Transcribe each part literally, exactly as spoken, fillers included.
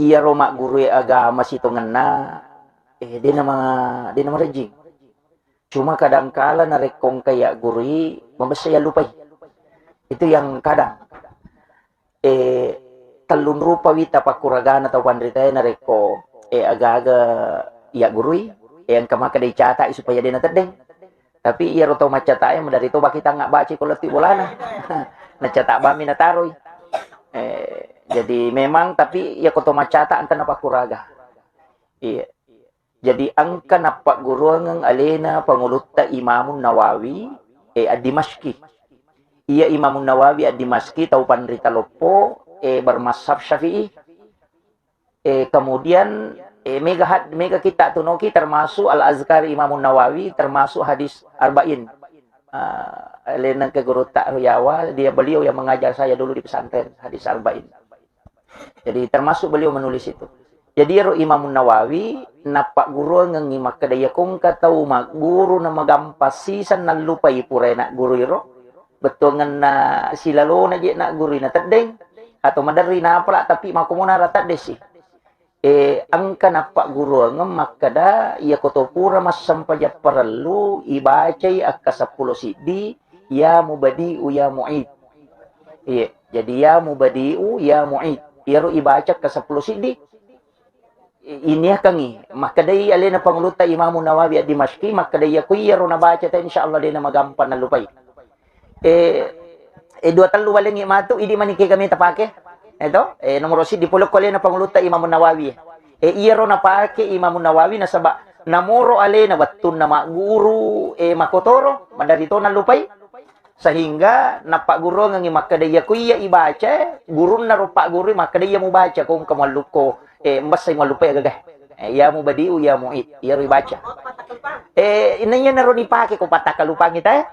iyaro maggurue agama sitongenna, eh, de nama, de namarejjing. Cuma kadangkala narekko engka yaggurui, mabessa yallupai. Itu yang kadang. Eh, tellung rupa wita pakkuragana tau panritae narekko, eh, aga-aga yaggurui, eh, engka makkeda icata'i supaya de nateddeng. Tapi iyaro tau maccata'e maderri to baki tangnga baca ko lettu bolana. Nacata bammi nataroi. Eh, jadi memang, tapi iyako to maccata engka napakkuraga. Iya. Jadi engka nappagguruangeng alena pangulutta Imamun Nawawi, eh, Ad-Dimashqi. Iya Imamun Nawawi Ad-Dimashqi tau panrita loppo, eh, bermazhab Syafi'i. Eh, kemudian, eh, mega had-, mega kitta tunoki termasuk Al-Azkar Imamun Nawawi, termasuk hadis Arba'in. Ah, alena ke gurutta Ruyawa, dia, beliau yang mengajar saya dulu di pesantren, hadis Arba'in. Jadi termasuk beliau menulis itu. Jadi ero Imamun Nawawi nappagguruangengngi makkeda, iya ko engka tau magguru na magampa siseng nallupai pura naggurui ro, bettuangenna silalona je naggurui nateddeng, atau maderri napala tapi makkomona ra teddessi. Eh, engka nappagguruangeng makkeda, iya ko to pura massempajang parellu, ibacai akka seppulo siddi, ya mubadi'u ya mu'id. Iya, jadi ya mubadi'u ya mu'id. Iyaro ibaca akka seppulo siddi. I-, iniakangngi, makkedai alena pangulutta Imamu Nawawi Ad-Dimashqi, makkedai iya ko iyaro nabaca ta, insyaallah de namagampang nallupai. Eh, eh, dua tellu walengngi matu, idi maniki kami tapake. Eto, eh, nomoro siddi pole ko alena pangulutta Imamu Nawawi. Eh, iyaro napake Imamu Nawawi nasaba namoro alena wettunna magguru, eh, makotoro, maderri to nallupai. Sehingga nappagguruangengngi makkeda, iya ko iya ibaca, gurunna ro paggurui makkeda, iya mubaca ko engka muallukko, eh, mbessai muallupai agaga. Eh, ya mubadi'u ya mu'id, iyaro ibaca. Eh, inna iyanaro nipake ko pattakkalupangi ta, eh.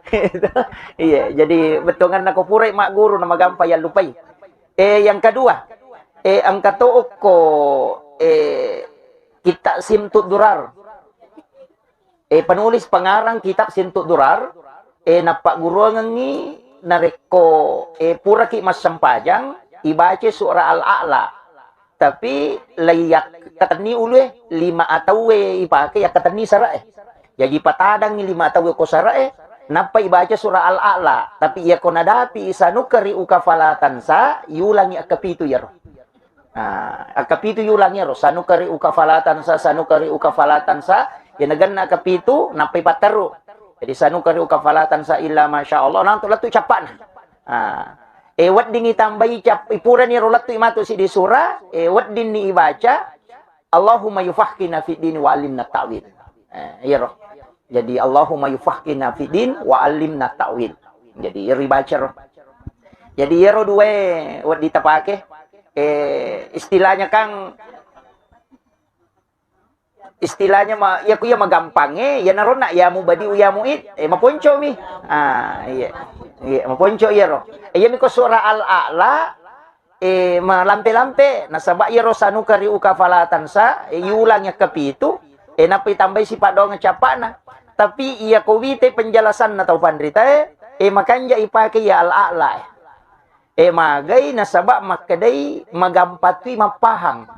Iya, jadi bettuangenna ko purai magguru na magampa yallupai. Eh, yang kedua, eh, engka to okko, eh, kitta Simtud Durar. Eh, penulis pengarang kitab Simtud Durar, eh, nappagguruangengngi narekko, eh, puraki massempajang, ibaca surah Al-A'la. Tapi, laiyakkatenni ulue, lima atauwe ipake yakkatenni sara'e. Jaji, patadangngi lima atauwe ko sara'e, nappa ibaca surah Al-A'la. Tapi, iyako nadapi, "Sanukri'uka fala tansa", yulangi akkapitu iyaro. Nah, akkapitu yulangi iyaro, "Sanukri'uka fala tansa, sanukri'uka fala tansa." Iya nagenna akkapitu, nappa ipatteru. Jadi, "Sanukri'uka fala tansa illa masya Allah", nantu lettu cappa'na. Ah. Eh, weddingngi tambai cap-, ipurani ro lettu matu siddi surah, eh, weddinni ibaca, "Allahumma yufaqqihna fid din wa allimna ta'wil." Eh, iyaro. Jadi, "Allahumma yufaqqihna fid din wa allimna ta'wil." Jadi, iyaro ibaca ro. Jadi, iyaro dua wedding tapake. Eh, istilahnya kan istilahnya ma-, iya ku iya magampangnge, iya naronna ya mubadi'u ya mu'id, eh, maponco mi. Ah, iya. Iya, maponco iyaro. Eh, iya mi ko surah Al-A'la, eh, malampe-lampe, nasaba iyaro "Sanukri'uka fala tansa", eh, yulang yakkapitu, eh, nappa itambai sipa doang cappa'na. Tapi iya ko wite penjelasanna tau panritae, eh, makanja ipake ya Al-A'la, eh. Eh, magai nasaba makkedai magampatui mappahang.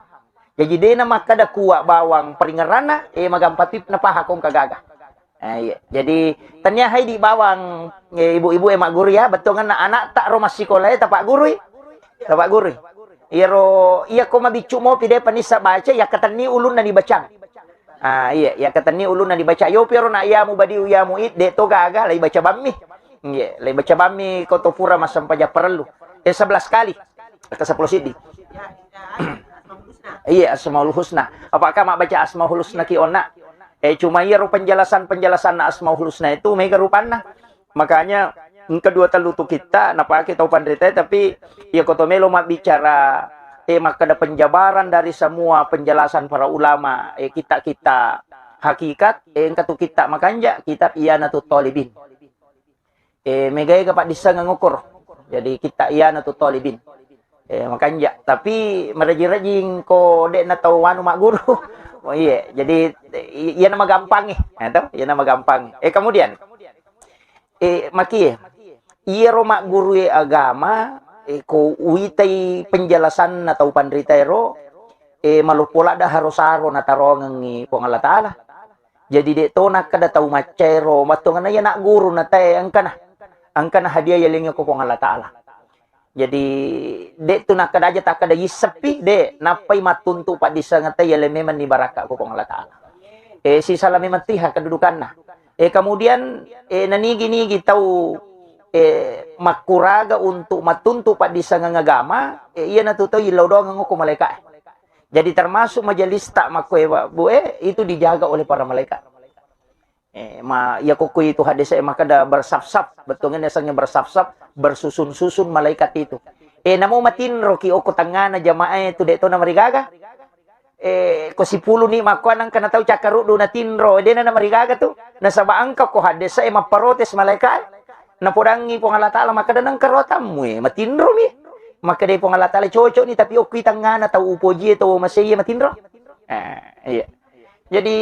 Jaji, dena makkeda kuwa bawang paringerranna, eh, magampatui napaha kong kagaga. Eh, iya. Jadi, tania haidi bawang, eh, ibu-ibu e magguru ya, bettuangenna anakta ro massikola e tapaggurui. Tapaggurui. Iyaro, iya ko mabiccu mopi de panissa baca, yakkatenni ulunna dibacang. Ah, iya, yakkatenni ulunna dibaca. Yopi ro na ya mubadi'u ya mu'id, de to gaga, lai baca bammi. Iya, lai baca bammi ko to pura massempajang parellu. Eh, sebelas kali. Ke sepuluh siddi. Iya, Asmaul Husna. Apakah mak baca Asmaul Husna ki onna? Eh, cuma iyaro penjelasan-penjelasan Asmaul Husna itu mega rupanna. Makanya, engka dua tellu tu kitta napake tau panritae, tapi iya ko to melo mabbicara, eh, makkeda penjabaran dari semua penjelasan para ulama, eh, kitta-kitta hakikat, eh, engka tu kitta makanja, kitab Ianatut Talibin. Eh, mega-ega paddissengeng ukur. Jadi, kitta Ianatut Talibin. Eh, makanja. Tapi, marejing-rejing ko de'na tau anu magguru. Oh, iya. Jadi, i-, iyana magampangngi. Eh, to? Iyana magampangngi. Eh, kemudian, eh, makie, iyaro maggurue agama, eh, ko uitai penjelasanna tau panritaero, eh, maloppo ladda haro-saro natarongengngi Puang Allah Ta'ala. Jadi, de' to nakkeda tau maccaero, mattongenna iya nak guru na tae engkana, engkana hadiah yalengnge ko Puang Allah Ta'ala. Jadi, de' tu nakkeda aja takkeda yisseppi, de', nappai mattuntu paddissengetta yaleng memenni barakka ko Puang Allah Ta'ala. Eh, sisala memeng tiha kedudukanna. Eh, kemudian, eh, nanigi-nigi tau, eh, makkuraga untuk mattuntu paddissengeng agama, eh, iyanatu tau illau doangeng ko malaika'e. Jadi termasuk majelis ta makkoe, Bu, eh, itu dijaga oleh para malaikat. Eh, ma, iya kokko itu hadis e makkeda bersaf-saf, bettuanna yasengnge bersaf-saf, bersusun-susun malaikat itu. Eh, namo matinroki okko tengngana jamaah itu de' to namarigaga. Eh, ko sipuluni makkuannang kana tau cakkaruddu natinro, de' na namarigaga tu. Nasaba engka ko hadis e mapparotes malaikat. Napodangngi Puang Allah Ta'ala makkeda nengka rotammu e, matinromi. Makkedai Puang Allah Ta'ala cocokni, tapi okki tengngana tau upojie tau masei matinro. Eh, iya. Jadi,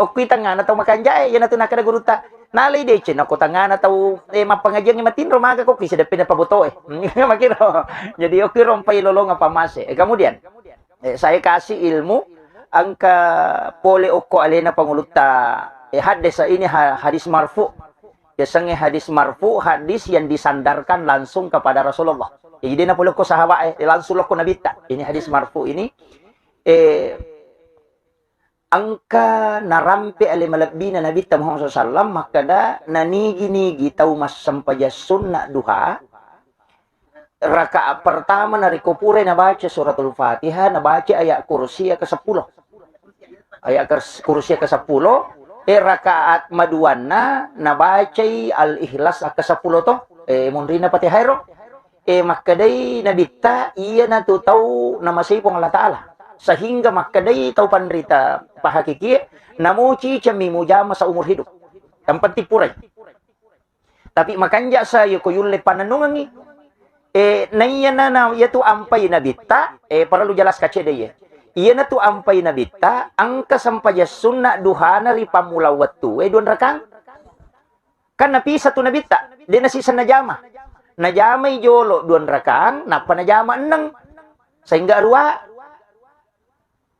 okki tengngana tau makanjae, iyanatu nakkeda gurutta, nalai deceng, nako tengngana tau, eh, mappangajiangnge matinro, maga kokki sideppena pabotoe. Makiro. Jadi, okki rompai lolong apa mase. Eh, kemudian, eh, saya kasih ilmu, engka pole okko alena pangulutta, eh, hadis ini ha-, hadis marfu. Yasengnge hadis marfu, hadis yang disandarkan langsung kepada Rasulullah. Jadi, de' napole okko sahabat, eh, langsung lokko nabitta. Ini hadis marfu ini, eh, engka narampe ale malebbina Nabitta Muhammad sallallahu alaihi wasallam makkeda, nanigi-nigi tau massempajang sunna duha, rakaat pertama narekko purai nabaca suratul Fatihah, nabaca ayat kursi ke sepuluh. Ayat kers-, kursi ke sepuluh, eh, rakaat maduanna nabacai Al-Ikhlas ke sepuluh to, eh, munrinna Fatihah ero. Eh, makkedai Nabitta, iyanatu tau namasei Puang Allah Ta'ala. Sehingga makkedai tau panrita pahakikie, namo cicemmi mujama seumur hidup. Yang penting purai. Tapi makanja saya ko yulle panennungengngi. Eh, naiya na, na, iyatu ampai Nabitta, eh, parellu jelas kacedde iye. Iyanatu ampai Nabitta, engka sempajang sunna duhana ri pammula wettu, eh, dua rakang. Kan napisah tu Nabitta, de' nasiseng najama. Najamai jolo dua rakang, nappa najama enneng. Sehingga rua.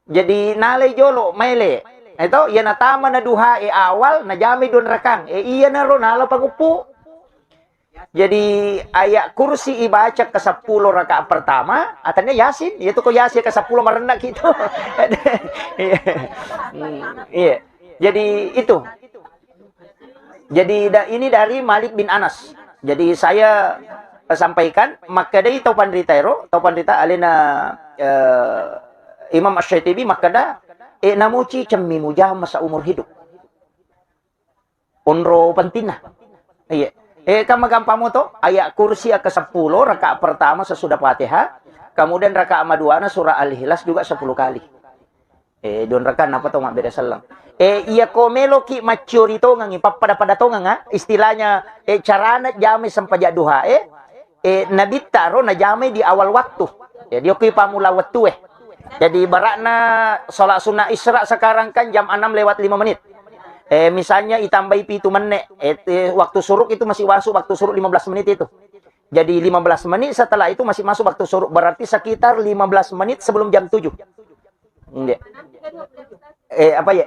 Jadi nalai jolo maele. Itu iya natama na duha e awal, najamai dua rakang. Eh, iyanaro nala panguppu. Jadi ayat kursi ibaca ke sepuluh rakaat pertama, atannya Yasin, itu ko Yasin ke sepuluh marenna gitu. Iya. Hmm, iya. Jadi itu. Jadi da-, ini dari Malik bin Anas. Jadi saya, eh, sampaikan, makkedai tau panrita ero, tau panrita alena, eh, Imam Asy-Syafi'i makkeda, eh, namuci cemmi mujama seumur hidup. Onro pentingna. Iya. Eh, kan magampang moto, ayat kursi ke sepuluh, rakaat pertama sesudah Fatihah, kemudian rakaat maduana surah Al-Ikhlas juga sepuluh kali. Eh, dua rakang apa to mabbeda selleng. Eh, iya ko meloki macciori tongengi, pappada-pada tongeng, ah, istilahnya, eh, carana jamai sempajang duha, eh, eh, Nabitta ro najamai di awal waktu. Jadi, okki pammula wettu, eh. Jadi, barakna sholat sunnah Isra sekarang kan jam enam lewat lima menit. Eh, misalnya itambai pitu menit, eh, eh, waktu syuruk itu masih masuk waktu syuruk lima belas menit itu. Jadi, lima belas menit setelah itu masih masuk waktu syuruk, berarti sekitar lima belas menit sebelum jam tujuh. Nggih. Eh, apa ya?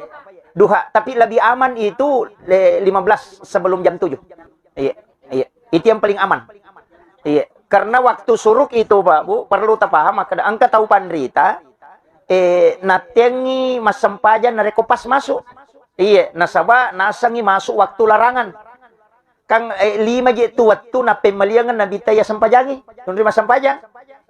Duha, tapi lebih aman itu le-, lima belas sebelum jam tujuh. Iya, iya. Itu yang paling aman. Iya. Karena waktu syuruk itu, Pak, Bu, perlu tapaham, makkeda engka tau panrita, eh, nattengi massempajang narekko pas masuk. Iya, nasaba nasengi masuk waktu larangan. Kan, eh, lima je tu wettu nappemmaliangeng Nabitta iya sempajangi. Nunri massempajang.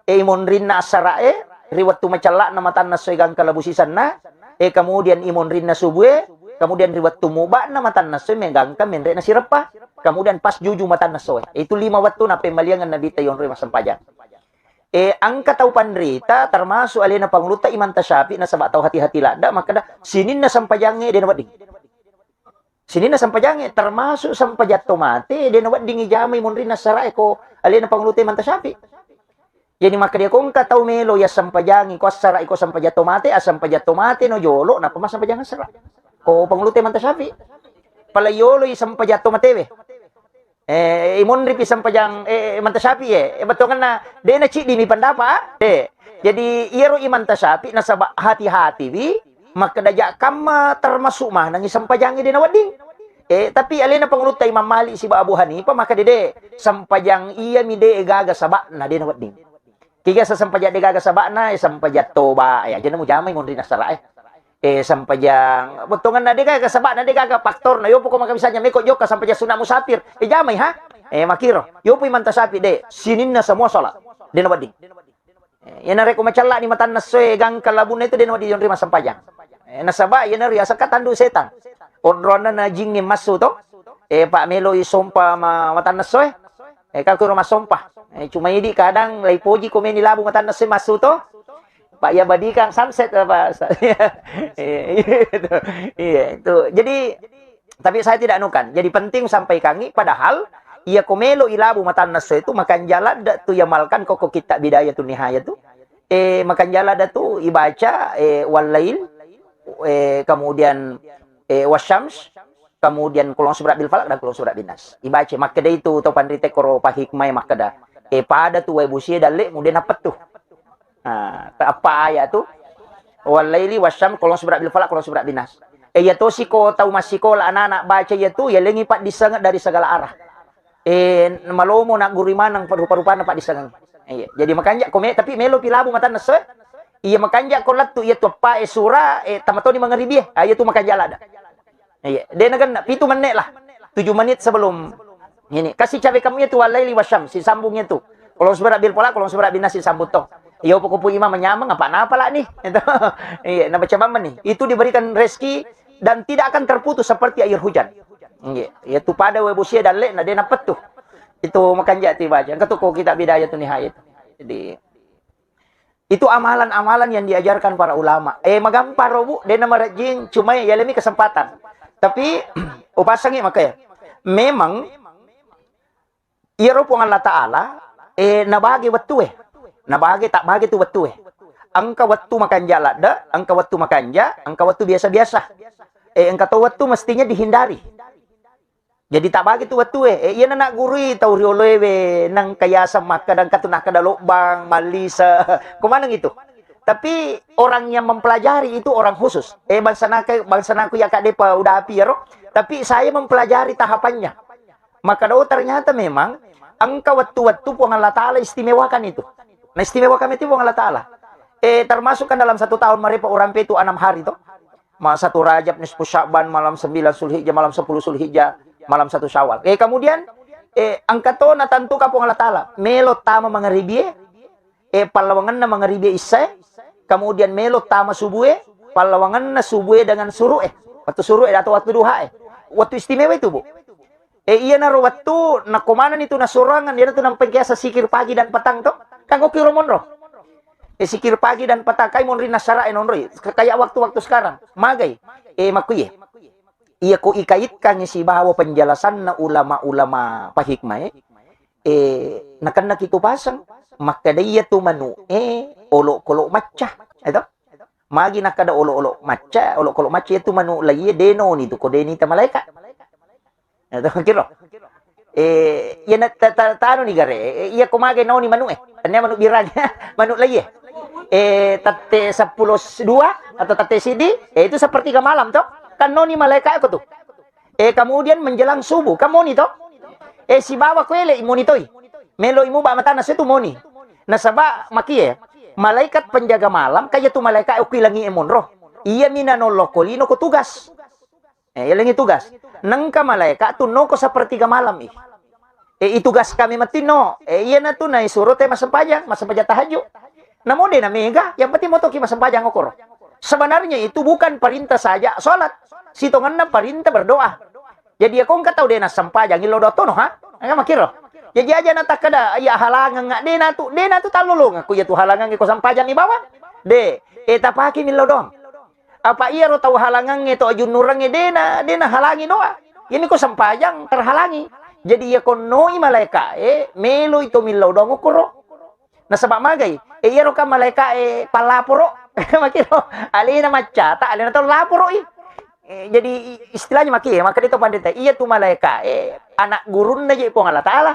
Eh, imonrinna assara'e, ri wettu macella'na matanna essoe gangka labu sisenna, eh, kemudian imonrinna subue, kemudian ri wettu muba'na matanna essoe megangka menre'na sireppa, kemudian pas juju matanna essoe. Itu lima wettu nappemmaliangeng Nabitta yonroi massempajang. Eh, engka tau panrita, termasuk alena pangulutta Imam Tasyafi, nasaba tau hati-hati ladda, makkeda, sininna sempajangnge de nawedding. Sininna sempajangnge, termasuk sempajang to mate, de nawedding ijamai monrinna assara'e ko alena pangulutta Imam Tasyafi. Jadi makkeda ko engka tau melo iya sempajangi ko assara'i ko sempajang to mate, assempajang to mate no jolo, nappa massempajang assara. Ko pangulutta Imam Tasyafi. Pala yolo i sempajang to matewe. Eh, imonripi sempajang, eh, Imam Tasyafi, eh. Eh, bettuanna, de naciddimi pendapat, ah? De. Jadi iyaro Imam Tasyafi nasaba hati-hatiwi makkeda ja kamma termasuk manengngi sempajangnge de nawedding. Eh, tapi alena pangulutta Imam Malik siba Abu Hanifah makkeda de, sempajang iyami de gaga saba'na de nawedding. Kiga sa sempajang de gaga saba'na, eh, sempajang toba, eh, ajana mujamai monri nasara, eh. Eh, sempajang, bettuanganna de gaga saba'na de gaga faktorna, yopo ko maka misalnya meko jokka sempajang sunat musafir, eh, jamai ha? Eh, makiro. Yopo Imam Tasyafi de, sininna semua salat. De nawedding. Eh, iyana rekko macella'ni matanna essoe gangka labunna itu de nawedding yonri massempajang. Eh, nasaba iyana riasakka tandu setang. Onronna na jingnge massu to. Eh, pa meloi sompa ma-, matanna essoe. Eh, ka kuro massompa. Eh, cuma idi kadang laipoji ko meni labu matanna essoe massu to. Pak ya badikang sunset apa? Iya, iya, itu. Iya, itu. Jadi tapi saya tidak anukan. Jadi penting sampaikangi, padahal iya ko melo ilabu matanna esso itu makanja ladde tu yamalkan koko kitab Bidayatun Nihayah tu. Eh, makanja ladde tu ibaca, eh, wal lail, eh, kemudian, eh, wasyams, kemudian kulong surat bil falak dan kulong surat bin nas. Ibaca makkeda itu to panrite koro pahikmai makkeda. Eh, pada tu wae busie dalle mude napettu. Nah, ta-, apa ayat tu? Wal laili wasyam, kulong surat bil falak, kulong surat bin nas. Eh, iya tosi ko tau massikola anak-anak baca iya tu, yalengi paddissengnge dari segala arah. Eh, malomo naggurui maneng rupa-rupana paddissengnge. Iya, jadi makanja ko me-, tapi melo pi labu matanna esso, eh. Iya makanja ko lettu iya tu appa, eh, sura, eh, tamatoni mangaribie. Ah, iya tu makanja ladde. Iya, de nagenna, pitu menit lah. Tujuh menit sebelum ini. Kasih cabe kamu itu wal laili wasyam, si sambung itu. Kalau surat bil falak, kalau surat bin nas si sambung to. Iya, pokok pu imam menyameng apa napa lah nih? Itu. Iya, napa coba nih? Itu diberikan rezeki dan tidak akan terputus seperti air hujan. Iya, iya tu pada wae busie dalle na de napettu. Itu makanja tu ibaca. Engka tu ko kitab Bidayatun Nihayah itu. Jadi itu amalan-amalan yang diajarkan para ulama. Eh, magampang ro, Bu, de namarejjing, cuma ya lemi kesempatan. Tapi upasangi makanya. Memang iyaro Puang Allah Taala, eh, nabage wettue. Nabage, tak bage tu wettue. Engka wettu makanja ladde, engka wettu makanja, engka wettu biasa-biasa. Eh, engka to wettu mestinya dihindari. Jadi tabagi tu wettue, eh, iyana naggurui tau rioloewe nengka yaseng makkeda engka tu nakkeda lobbang, mallise. Ko maneng itu. Tapi orang yang mempelajari itu orang khusus. Eh, bangsa naka, bangsa naku ya kak depa udah api ya ro. Tapi saya mempelajari tahapannya. Makkeda, oh, ternyata memang engka wettu-wettu Puang Allah Taala istimewakan itu. Nah, istimewakan itu Puang Allah Taala. Eh, termasuk kan dalam satu tahun marepa urampe itu enam hari to. Ma-, satu Rajab, nisfu Sya'ban, malam sembilan Zulhijjah, malam sepuluh Zulhijjah, malam satu Syawal. Eh, kemudian, eh, engka to natentuka Puang Allah Taala. Melo tama mangaribie, eh, pallawangenna mangaribie issae, kemudian melo tama subue, pallawangenna subue dengan suru'e. Waktu suru'e atau waktu duhae. Waktu istimewa itu, Bu. Eh, iyanaro wettu nakko manenni tu nasuroangan, iyanatu nampengkeasa sikir pagi dan petang to. Kan oki ro monro. Eh, sikir pagi dan petang kai monri nasara e nonroi. Kayak waktu-waktu sekarang. Magai. Eh, makkuye. Iya ko ikaitkan sibawa penjelasanna ulama-ulama pahikmah e. Eh, nakenna kitu pasang. Makkeda iya tu manu e olok-olok macca. Itu. Magi nakkeda olok-olok macca, olok-olok macca itu manu laiye denoni tu ko deni ta malaika. Nah, to, kiro. Eh, iya na-, ta-, ta-, tanu ni gare. Eh, iya ko mage naoni manu e. Tania manu birang. Manu laiye. Eh, tette sepuluh dua atau tette sidi, eh, itu sepertiga malam to. Kan noni malaika ko tu. Eh, kemudian menjelang subuh, kan moni to. Eh, sibawa kuele moni toi. Melo imu ba matana setu moni. Nasaba makie. Malaikat penjaga malam, kaya tu malaika okui langi e monro. Iya mina noloko lino ko tugas. Eh, yalengi tugas. Nengka malaika tu noko sepertiga malam ih. Eh, itugas kami mettino. Eh, iya na tu naisuro te masempajang, masempajang tahajud. Namo de na mega, yang penting motoki masempajang okoro. Sebenarnya itu bukan perintah saja salat. Sitongenna perintah berdoa. Jadi ya kongka tau de na sempajang illo dotono ha? Enggak makiro. Jadi aja na takkeda iya halangan nggak de na tu, de na tu talolong aku ya tu halangan ko sempajang mi bawang. De, eh tapaki millo doang. Apa iyaro tau halangangnge, tau ajunnurengnge, dena, dena halangi doa. Ini ko sempajang terhalangi. Jadi iya konnoi malaika e, meloi to millau doang okoro. Nasaba magai, e iyaro kan malaika e pallaporo. Makiro, alena maccata, alena tau laporo i. Eh, jadi i-, istilahnya maki, maka itu pandita, iya tu malaika e anak gurunna je Puang Allah Taala.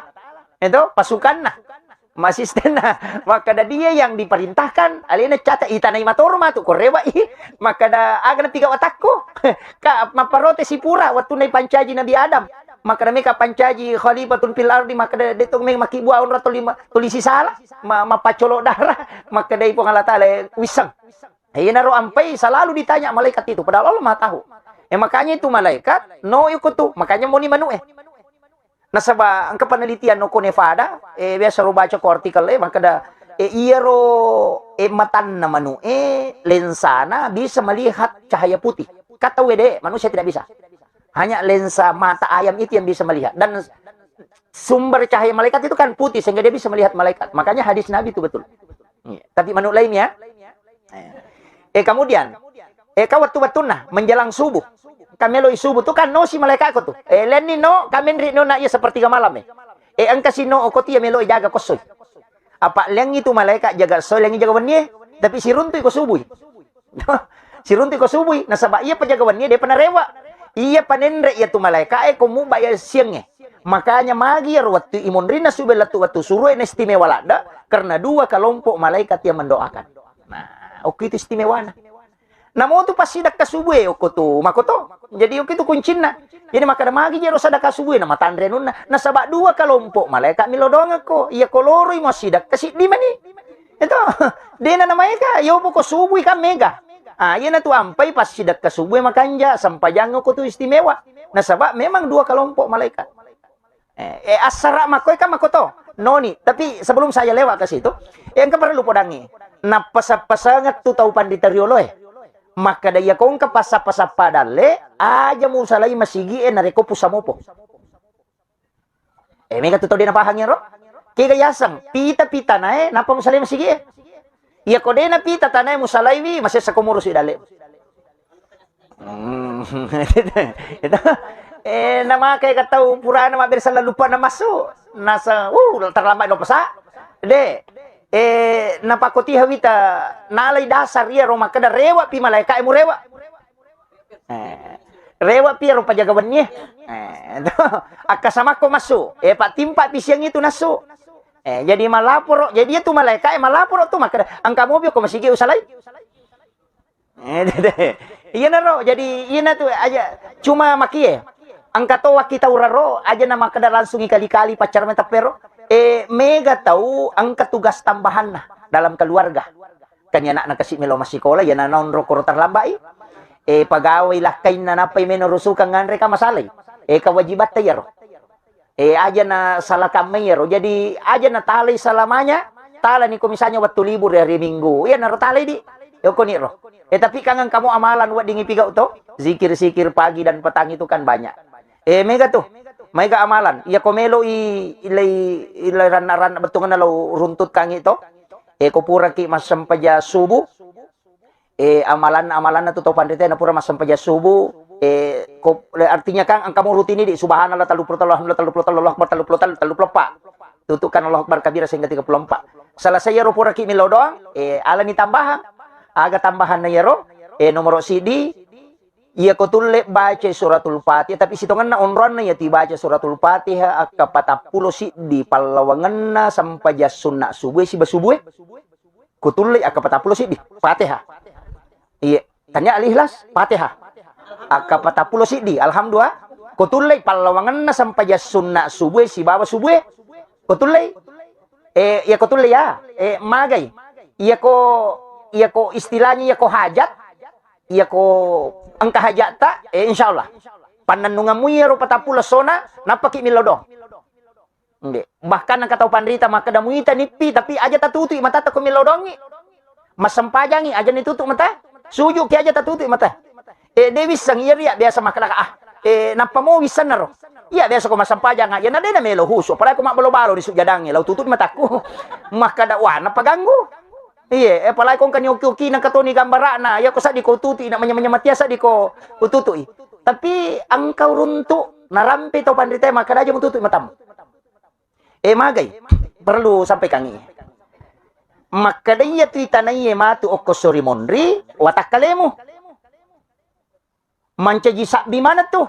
Itu pasukanna. Masistenna, makkeda dia yang diperintahkan, alena cata itanai matoro matu, ko rewa i, makkeda aga napiga watakku, ka mapparote sipura, wattunna ipancaji Nabi Adam, makkeda meka pancaji khalifatun fil ardi, makkeda de to meka makkibua onro tuli, tuli sisala, ma-, mappacolo darah, makkeda Puang Allah Taala, wisseng. Iyanaro ampai selalu ditanya malaikat itu, padahal Allah Maha Tahu. Eh, makanya itu malaikat, no iko tu, makanya moni manu eh. Nasaba engka penelitian no ko Nevada, eh, biasa ro baca ko artikel, eh, makkeda, eh, iyaro, eh, matanna manu eh, lensana bisa melihat cahaya putih. Kata W D, manusia tidak bisa. Hanya lensa mata ayam itu yang bisa melihat. Dan sumber cahaya malaikat itu kan putih, sehingga dia bisa melihat malaikat. Makanya hadis Nabi itu betul. Iya. Tapi manu lain ya. Eh, kemudian, eh, ka wettu-wettunna menjelang subuh. Ka meloi subuh tu kan no si malaikatku tu. Eh, lenni no, ka menri no na iya sepertiga malam eh. Eh, engka si no oko tia meloi jaga kossoi. Apa lengi tu malaikat jaga soi, lengi jaga wenni eh. Tapi siruntu iko subuh. Siruntu iko subuh, nasaba iya pajaga wenni eh, dia pernah rewa. Iya panenre iya tu malaikat eh, ko muba iya siang eh. Makanya magi iyaro wettu imunrinna subuh lettu wettu suruh eh, na istimewa ladda, karena dua kelompok malaikat yang mendoakan. Nah, oke itu istimewana. Namo tu passidakka subuh e, okko tu, makoto. Jadi okko tu kuncinna. Jadi makkeda magi jero sadaka subuh e, namatanre anunna. Nasaba dua kelompok malaikat milo doangekko. Iya ko loroi mo sidakka siddi mani. Itu. Dena namaeka, yo poko subuh kan mega. Ah, iyana tu ampai passidakka subuh e makanja, sempajang okko tu istimewa. Nasaba memang dua kelompok malaikat. Eh, eh, assara makkoe kan makkoto. Noni, tapi sebelum saya lewat ke situ, eh, engka perlu podangi. Nappasang-pasangeng tu tau panrita rioloe. Makkeda iya ko engka pasa-pasa padalle, aja musalai masigi e narekko pusa mopo. Eh, mega tu tau de napahang iyaro? Kega yaseng, pita-pita nae, nappa musalai masigi e. Iya ko de napita tanae musalaiwi, masessa ko murusu dalle. Hmm. Itu, eh, namakai ka tau purana mabbere sala lupa na masuk. Nasa, uh, terlambat no pasa. De, eh, napakoti hawita nalai dasar iya ro makkeda rewa pi malaika e murewa. Eh, rewa pi ro pajaga wenni. Eh, itu. Akkasamakko masuk. Eh, pak timpa pi siang itu nasu. Eh, jadi malaporo, jadi itu malaika e malaporo tu makkeda, engka mobil ko masigi usalai. Eh, iyanaro, jadi iyana tu aja cuma makie. Engka to wakki tau raro, aja na makkeda langsung ikali-kali pacar me teppero. Eh, mega tau engka tugas tambahanna dalam keluarga. Kan iya anakna kasi melo massikola, iya na naonro koro terlambai. Eh, pagawai lakkainna nappai meno rusukang nganre ka masalai. Eh, kewajibatta iyaro. Eh, aja na sala kamma iyaro. Jadi, aja na talai selamanya, talani ko misalnya waktu libur ya hari Minggu. Iya, naro talai di. Yoko ni ro. Eh, tapi kangen kamu amalan wedding ipigau to. Zikir-zikir pagi dan petang itu kan banyak. Eh, mega tuh. Mega amalan. Iya ko melo i, ilai, ilai ranna-ranna bettunganna lo runtut kangi to. Eh, ko puraki massempaja subuh. Eh, amalan-, amalanna tu tau panrita na pura massempajang subuh, eh, ko-, le-, artinya kan engka mo rutin di, subhanallah telluppulo tellu, alhamdulillah telluppulo tellu, Allahu akbar telluppulo tellu, telluppulo eppa. Tutup kan Allahu akbar kabira sehingga tiga puluh empat. Selesai iyaro puraki melo doang, eh, alani tambahan. Aga tambahanna iyaro? Eh, nomoro sidi, iya ko tulle baca suratul Fatihah, tapi sitongenna onroanna iya tu ibaca suratul Fatihah, akka patappulo siddi pallawangenna sempajang sunna subuh, siba subuh. Kutullei akka patappulo siddi, Fatihah. Iya, tanya Al-Ikhlas, Fatihah. Akka patappulo siddi, Alhamdulillah. Kutullei pallawangenna sempajang sunna subuh sibawa subuh. Kutullei. Eh, iya kutullei ya. Eh, magai. Iya ko, iya ko istilahnya iya ko hajat. Iya ko engka hajatta, eh, insyaallah. Pannennungammu iyaro patappulo sona, nappaki millau doang. Nde. Bahkan engka tau panrita makkeda muita nippi, tapi aja tatutui matatta ko millau doangngi. Massempajangngi, aja nitutu mata. Sujuki aja tatutui mata. Eh, de wisseng iya ria biasa makkeda, ah, eh, nappa mo wissenna ro. Iya biasa ko massempajang aja na de na melo husu, apalagi ko mabbalo-balo di sujjadangnge, lau tutui matakku. Makkeda, wah, nappa ganggu. Iya, eh, apalagi ko engka ni oki-oki na katoni gambarana, iya ko saddi ko tutui na manya-manya matia saddi ko ututui. Tapi engka uruntu narampe tau panrita makkeda aja mututui matamu. Eh, magai, perlu sampaikangngi. Makkeda iya tu itanaiye matu okko sori monri, watakkalemu. Mancaji sabbi maneng tu.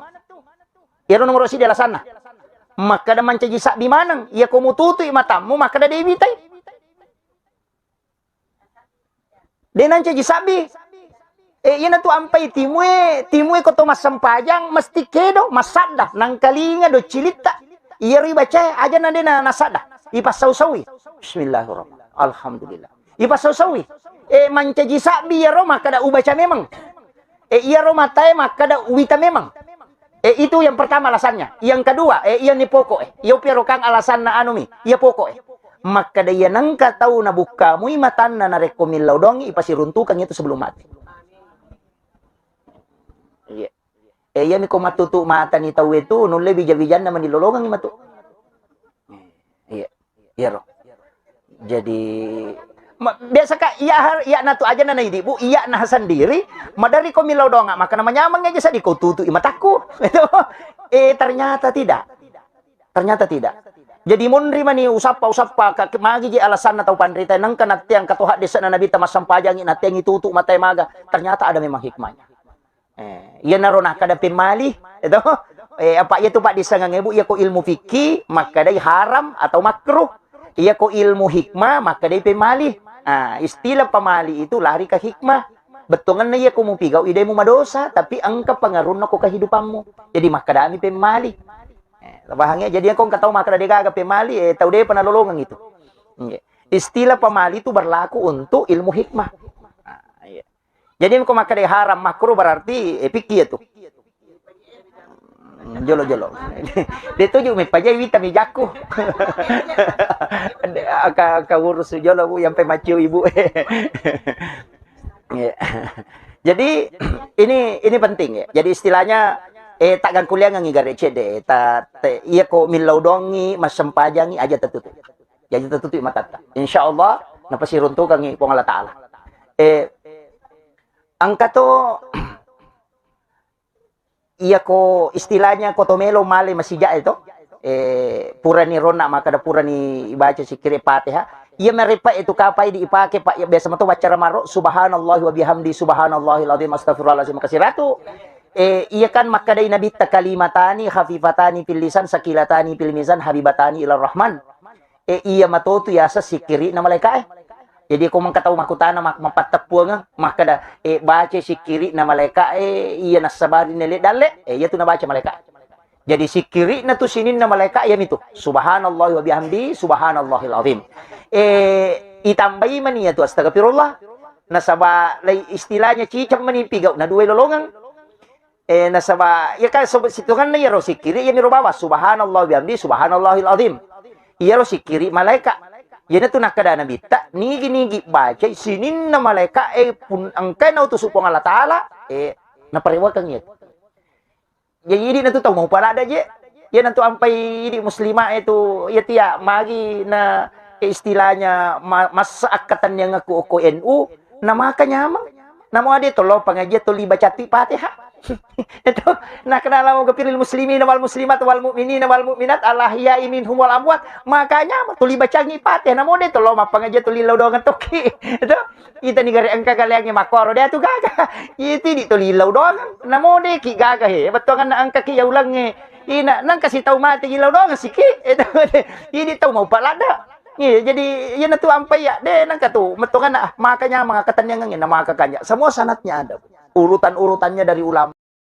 Iyaro nomoro siddi alasanna. Makkeda mancaji sabbi maneng, iya ko mututui matammu, makkeda de witai. De' nancaji sabbi. Eh, iyanatu ampai timue, timue ko to massempajang, mesti kedo, massadda, nangkalinga do cilitta. Iyaro ibacae, aja na de' na, nasadda. Ipassau-saui. Bismillahirrahmanirrahim. Alhamdulillah. Ipassau-saui. Eh, mancaji sabbi iyaro makkada ubaca memang. Eh, iyaro matae makkada uwita memang. Eh, itu yang pertama alasannya. Yang kedua, eh, iya ni pokok, eh. Iya piaro kang alasanna anu mi. Iya pokok, eh. Makkada iya nengka tau nabukkamui matanna narekko millau doangi, ipasiruntukang itu sebelum mati. Iya. Eh, iya mi ko mattutu mata ni tau itu, nulle bija-bijanna mani lolongangi matu. Iya, iyaro. Jadi, ma-, biasa ka, iya har-, iya natu aja na idi, Bu, iya nah sendiri, madari ko millau doang, maka nama nyameng aja sadi ko tutu i mataku. Itu. Eh, ternyata tidak. Ternyata tidak. Jadi monri mani usappa, usappa, ka-, magi je alasanna tau panrita, nengka natteang katoha desa na Nabi ta massempajangi, natteangi tutu matae maga. Ternyata ada memang hikmahnya. Eh, iyanaro nakkada pemmali, itu. Eh, apa iya tu, Pak, dissengang, Ibu, iya ko ilmu fikih, makkadai haram atau makruh. Iya ko ilmu hikmah, makkadai pemmali. Ah, istilah pamali itu lari ke hikmah. Bettuanna iya ko mupigau idemu madosa, tapi engka pengaruhna ko kehidupanmu. Jadi makkadami pemmali. Eh, paham ya? Jadi ko engka tau makkada degaga pemmali, eh, tau depa nalolongeng itu. Iya. Istilah pamali itu berlaku untuk ilmu hikmah. Ah, iya. Jadi ko makkeda haram makruh berarti, eh, fikih itu. Hmm, jolo-jolo. Dia tuju mepajai wita mijakku. Aka, aka urus jolo, Bu, sampai maciu ibu. Iya. Jadi ini, ini penting ya. Jadi istilahnya, eh, tak gangkuliangan ngi gare cede, ta, te, iya ko millau dongi, massempajangi aja tertutup. Jadi tertutup matatta. Insya Allah napasiruntukangi Puang Allah Taala. Eh, Engka to, iya ko istilahnya ko to melo male masija e to, eh, purani ronna makkada purani ibaca sikkiri Fatihah. Iya merepa itu kapai di ipake, Pak, ya, biasa mato baca ramaro, subhanallahi wa bihamdi, subhanallahil azim, astagfirullahalazim, makasiratu. Eh, iya kan makkadai Nabitta, kalimatani khafifatani fil lisan, sakilatani fil mizan, habibatani ilar rahman. Eh, iya matotu yaseng sikkiri'na malaeka'e. Jadi, ko mengka tau makkutana mak-, mappatteppuangeng, makkada, eh, baca sikkiri'na malaeka'e, iya nassabari nele dalle, eh, iya tu nabaca malaeka'e. Jadi, sikkiri'na tu sininna malaeka' iya mitu. Subhanallah wa bihamdi, subhanallahil azim. Eh, itambai mani iya tu astagfirullah. Nasaba lai istilahnya ciceng mani pigau na dua lolongeng. Eh, nasaba, iya kan, sob-, sitongenna iyaro sikkiri, iya miro bawang, subhanallah bihamdi, subhanallahil azim. Iyaro sikkiri malaeka. Iyanatu nakkada Nabitta, nigi-nigi bacai sininna malaeka, eh, pun engkai nautusu Puang Allah Taala, eh, naparewakeng iya. Jadi, idi natu tau mau palada je. Iyanatu ampai idi muslimah itu, iya tia, magi na, eh, istilahnya ma-, massa akkatenniangekku okko N U, na maka nyameng. Namo ade to lo pengajian tuli baca ti Fatihah. Itu, nah, kenala mau gafiril muslimina wal muslimat wal mu'minina wal mu'minat al ahya'i minhum wal amwat. Makanya tuli bacangi Fatihah. Namo de to lo mappangajian tuli lao doang toki. Itu, ita ni gare engka kaliange makkoro de tu gaga. Itu di tuli lao doang. Namo de ki gaga he. Betul kan engka ki ya ulange. Ina nang kasih tahu mati ki lao doang siki. Itu, ini tahu mau palada. Iya, jadi iyanatu ampai ya, de nangka tu, metto kana, ah, makanya mengakatannya ngangin, nah, maka kanya. Semua sanatnya ada. Urutan-urutannya dari ulama.